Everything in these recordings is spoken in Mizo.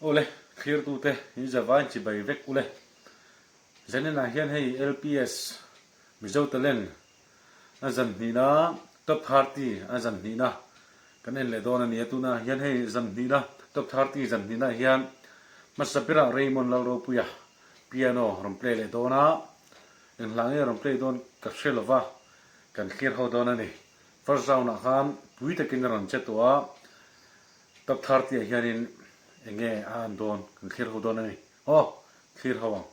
Awle, thlirtute in zavain chibai vek ule. Zaninah hian hei LPS Mizo Talent a zan hnihna Top 30 a zan hnihna kan en leh dawn a ni a. Tunah hian hei zan hnihna Top 30 zan hnihna hian hmasa berah Raymond Lalropuia piano rawn play leh dawn a. Eng hla nge rawn play dawn ka hre lova kan thlir ho dawn a ni. First round ah khan pui takin a rawn che tawh a. Top 30 ah hianin eng nge a an dawn kan thlir ho dawn a ni. Aw, thlir ho ang.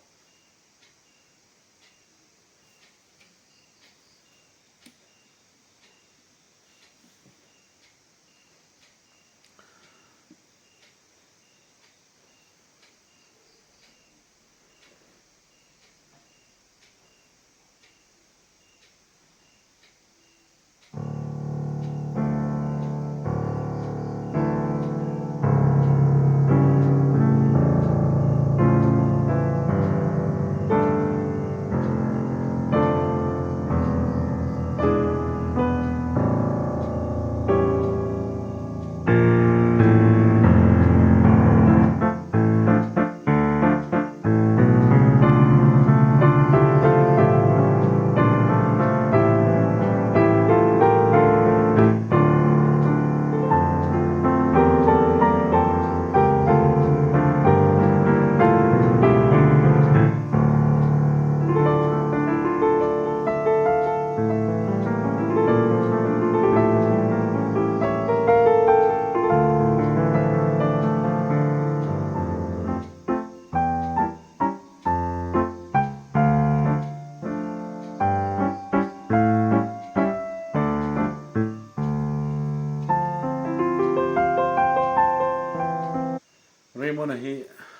Raymond-a hi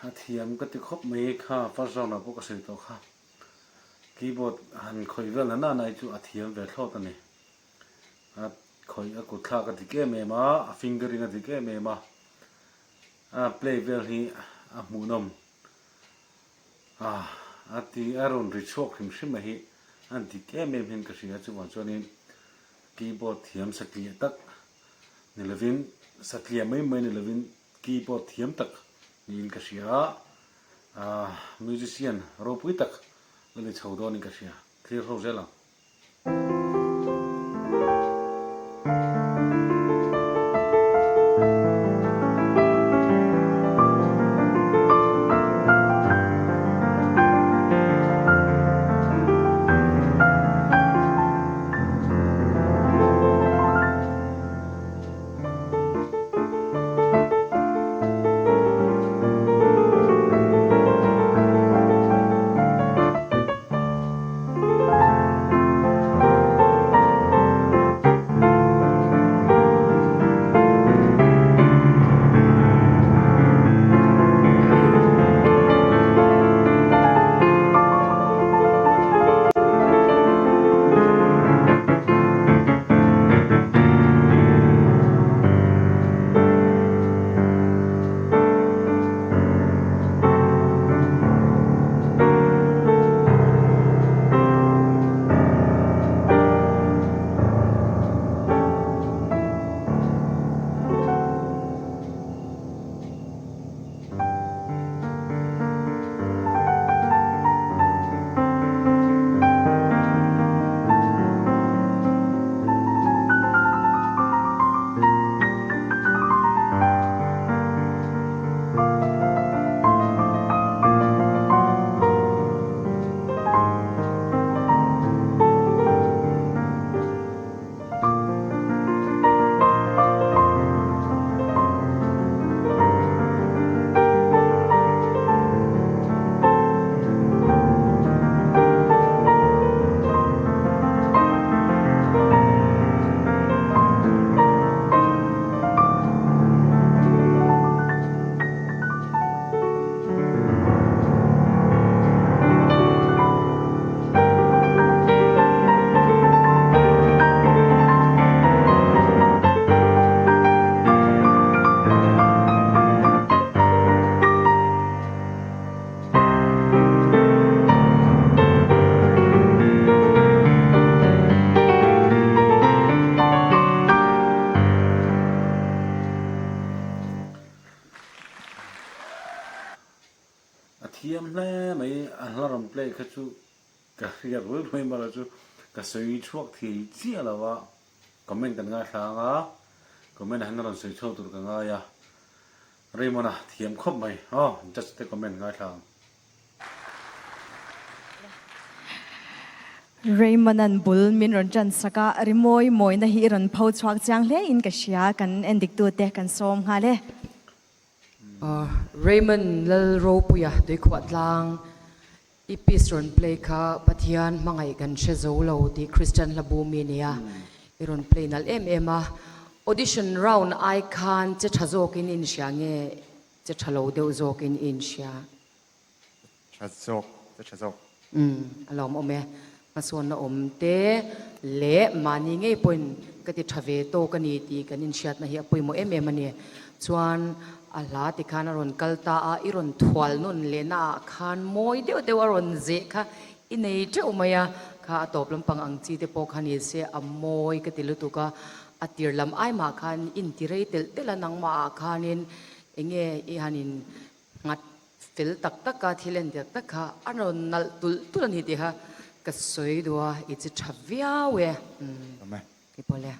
a thiam ka ti khawp mai kha first round ah pawh ka sawi tawh kha keyboard han khawih vel na nana hi chu a thiam ve thlawt a ni a khawih a kut thlak a dik em em a a fingering a dik em em a a play vel hi a hmuhnawm a ti a rawn ri chhuak hrim hrim a hi a dik em em hian ka hria chuvang chuanin keyboard thiam satliah tak ni lovin satliah mai mai ni lovin keyboard thiam tak niin ka hria a musician ropui tak la ni chho dawnin ka hria thlir ho zel ang. Thiam hle mai a hla rawn play kha chu ka hriat ruai ruai mai lo chu ka sawi chhuak thei chiah lo a, comment kan ngaithla ang a, comment ah hian a rawn sawi chhuak tur ka ngai a, Raymond-a thiam khawp mai aw judge te comment ngaithla ang. Raymond-a'n bul min rawn ṭan sak a, rimawi mawina hi i rawn pho chhuak chiang hle in ka hria, kan endiktute kan sawm nghal e. Raymond Lalropuia tuikhuah tlang i piece rawn play kha Pathian hmangaih kan hre zo lo tih Christian hla bu mi nia i rawn play nalh em em a. Audition round ai khan che tha zawkin i inhria nge che tha lo deuh zawkin i inhria? Tha zawk, che tha zawk. Umm, a lawmawm e. Hmasawnna awm te leh mahni ngei pawhin ka ti tha ve tawk a ni tih kan inhriatna hi a pawimawh em em a ni. Chuan a hla ti khan a rawn kal ta a, i rawn thual nawn lehna ah khan mawi deuh deuh a rawn zeh kha i nei teuh mai a, kha a tawp lampang ang chi te pawh kha ni se a mawi ka ti lutuk a, a tir lam ai mah khan inti rei telh telh a nangmah ah khanin enge i han in Nghat fel tak tak a thil en tak tak kha a rawn nalh tulh tulh a ni tih kha ka sawi duh a, i chi tha viau e. Awm e. Kei pawh le.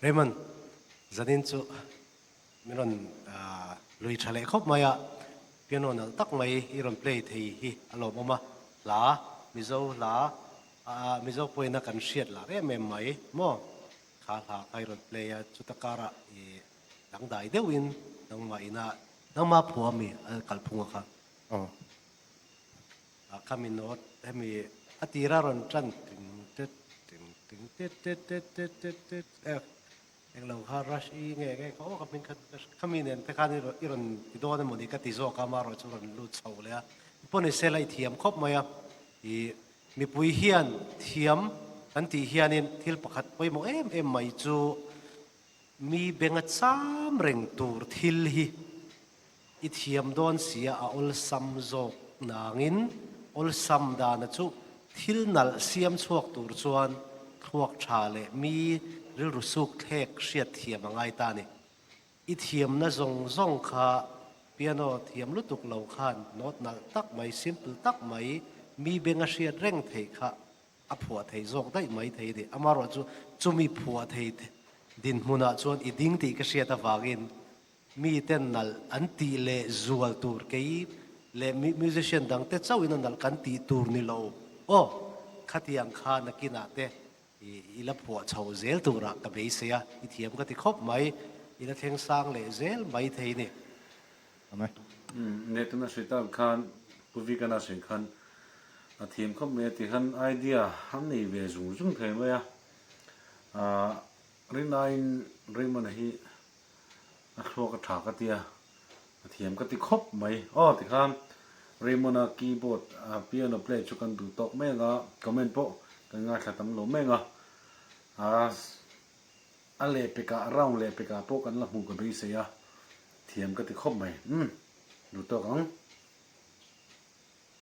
Raymond, zanin chu min rawn lui tha leh khawp mai a, piano nalh tak mai i rawn play thei hi a lawmawm a, hla, Mizo hla Aa Mizo pawina kan hriat lar em em mai maw? Kha hla kha i rawn play a, chuta karah i dangdai deuhin nangmah ina nangmah phua mi a kalphunga kha. Aw. A khami note hemi a tira rawn tan ting tet ting ting tet tet tet tet tet tet eh englo kha rush i nge nge kha aw ka hming kha khami nen te khan i rawn i rawn ti dawn emawni ka ti zawk a amaherawhchu rawn lut chho leh a pawh ni sela i thiam khawp mai a i Mipui hian thiam kan tih hianin thil pakhat pawimawh em em mai chu mi benga cham reng tur thil hi i thiam dawn sia a awlsam zawk nangin awlsam dana chu thil nalh siam chhuak tur chuan thluak tha leh mi rilru suk thlek hriat thiam a ngai ta a ni. I thiamna zawng zawng kha piano thiam lutuk lo khan note nalh tak mai, simple tak mai, mi benga hriat reng theih kha a phuah thei zawk daih mai thei a ni. Amaherawh chu chumi phuah thei dinhmunah chuan i ding tih ka hriat avangin miten nalh an tih leh zual tur kei leh musician dangte chauhin a nalh kan tih tur ni lo aw, khatiang kha nakinah te I la phuah chho zel turah ka beisei a, i thiam ka ti khawp mai, i la thleng sang leh zel mai thei ni. Amen. Nathan a sawi tak khan Pu Vikana sawi khan a thiam khawp mai a ti khan idea an nei ve zung zung thei mai a, ah rinaiin Raymond-a hi A thluak a tha ka tia, a thiam ka ti khawp mai. Aw tikhan Raymond-a keyboard a piano play chu kan duh tawk mai anga comment pawh kan ngaithla tam lo mai anga a lehpekah round lehpekah pawh kan la hmuh ka beisei a, thiam ka ti khawp mai. Umm duh tawk ang.